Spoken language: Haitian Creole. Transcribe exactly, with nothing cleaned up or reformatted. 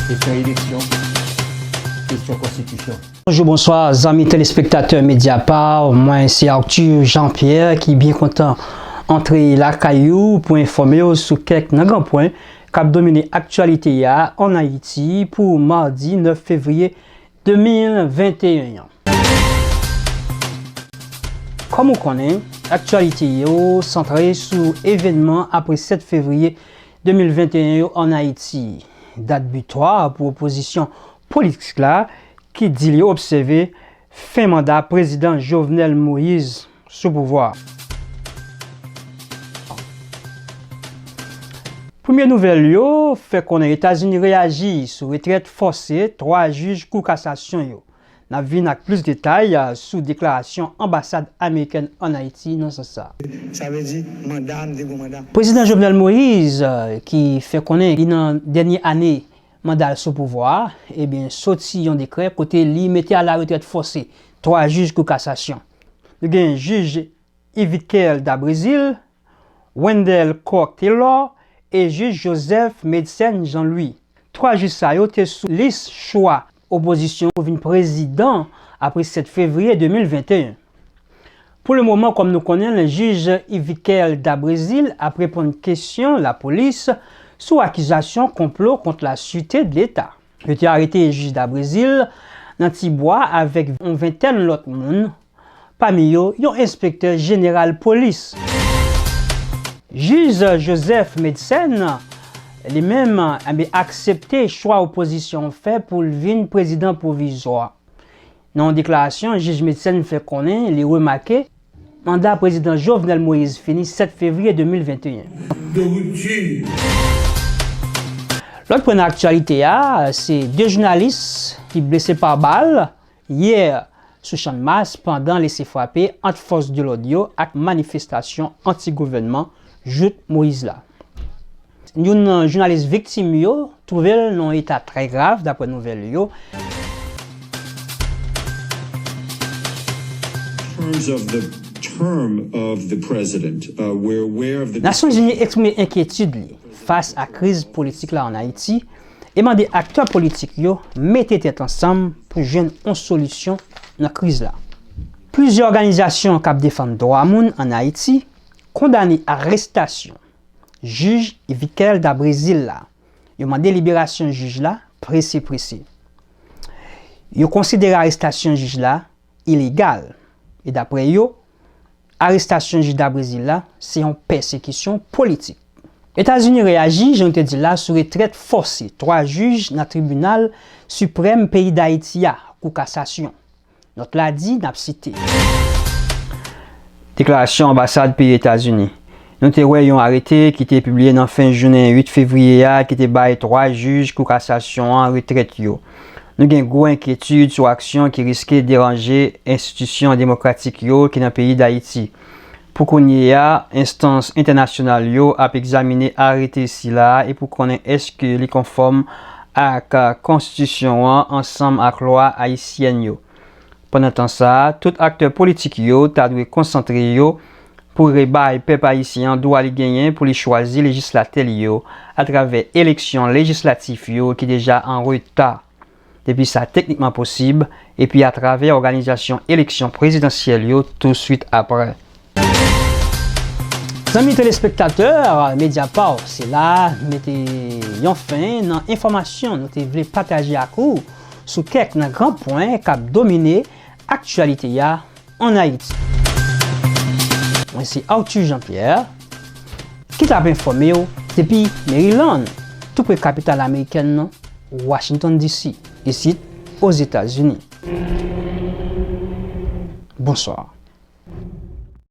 Kesyon eleksyon, kesyon konstitisyon. Bonjou, bonswa, zanmi telespektatè Mediapart. Mwen se Arthur Jean-Pierre ki byen kontan antre lakay ou pou enfòme w sou kèk nan gran pwen k ap domine aktyalite a ann Ayiti pou madi nèf fevriye de mil venteyen an. Kòm ou konnen, aktyalite yo santre sou evènman apre sèt fevriye de mil venteyen yo ann Ayiti, dat bitwa pou opozisyon politik la ki di li obsève fen manda prezidan Jovenel Moïse sou pouvwa a. Premye nouvèl yo fè konnen Etazini reyaji sou retrèt fòse twa jij Kou Kasasyon yo. N ap vin ak plis detay, a, sou deklarasyon anbasad amerikèn ann Ayiti nan sans sa a. Sa vle di, manda, m te gen manda. Prezidan Jovenel Moïse, a, ki fè konnen li nan dènye ane manda l sou pouvwa a, ebyen, soti yon dekrè kote li mete alaretrèt fòse twa jij Kou Kasasyon. Nou gen jij Yvickel Dabrésil, Wendell Coq Taylor e jij Joseph Medsen Jean Louis. Twa jij sa yo te sou lis chwa opozisyon pou vin prezidan apre sèt fevriye de mil venteyen. Pou le moman, kòm nou konnen, jij Yvickel Dabrésil ap reponn kesyon lapolis sou akizasyon konplo kont la sûreté de l'État. Yo te arete jij Dabrésil nan Tibwa avèk yon ventèn lòt moun, pami yo yon enspektè jeneral polis. Jij Joseph Medsen, li menm, enben, aksepte chwa opozisyon an fè pou l vin prezidan pwovizwa. Nan yon deklarasyon, jij Medsen fè konnen li remake manda prezidan Jovenel Moïse fini sèt fevriye de mil venteyen. Lòt pwen nan aktyalite a, se de jounalis ki blese pa bal yè sou Channmas pandan lese frape ant fòs de lòd yo ak manifestasyon anti-gouvènman jout Moïse la. Youn nan jounalis viktim yo twouve l nan yon eta trè grav, daprè nouvèl yo. Terms of the term of the president, uh, we're aware of the Nasyonzini eksprime enkyetid li fas a kriz politik la ann Ayiti e mande aktè politik yo mete tèt ansanm pou jwenn yon solisyon nan kriz la. Plizyè òganizasyon k ap defann dwa moun ann Ayiti kondane arestasyon jij Yvickel Dabrésil la. Yo mande liberasyon jij la prese prese. Yo konsidere arestasyon jij la ilegal. E daprè yo, arestasyon jij Dabrésil la se yon pèsekisyon politik. Etazini reyaji, jan nou te di l la, sou retrèt fòse twa jij nan Tribinal Siprèm peyi Dayiti a, Kou Kasasyon. Nòt la di, n ap site. Deklarasyon anbasad peyi Etazini. Nou te wè yon arete ki te pibliye nan fen jounen uit fevriye a ki te bay twa jij Kou Kasasyon an retrèt yo. Nou gen gwo enkyetid sou aksyon ki riske deranje enstitisyon demokratik yo ki nan peyi Dayiti. Pou kounye a, enstans entènasyonal yo ap egzamine arete sila a e pou konnen èske li konfòm ak konstitisyon an ansanm ak lwa ayisyèn yo. Pandan tan sa a, tout aktè politik yo ta dwe konsantre yo pou rebay pèp ayisyen an dwa li genyen pou li chwazi lejislatè li yo atravè eleksyon lejislatif yo ki deja an reta, depi sa teknikman posib, epi atravè òganizasyon eleksyon prezidansyèl yo touswit apre. Zanmi telespektatè Mediapart, se la mete yon fen nan enfòmasyon nou te vle pataje ak ou sou kèk nan gran pwen k ap domine aktyalite a ann Ayiti. Mwen se Arthur Jean-Pierre ki t ap enfòme w depi Maryland, tou pre kapital amerikèn nan, Washington D C, isit Ozetazini. Bonswa.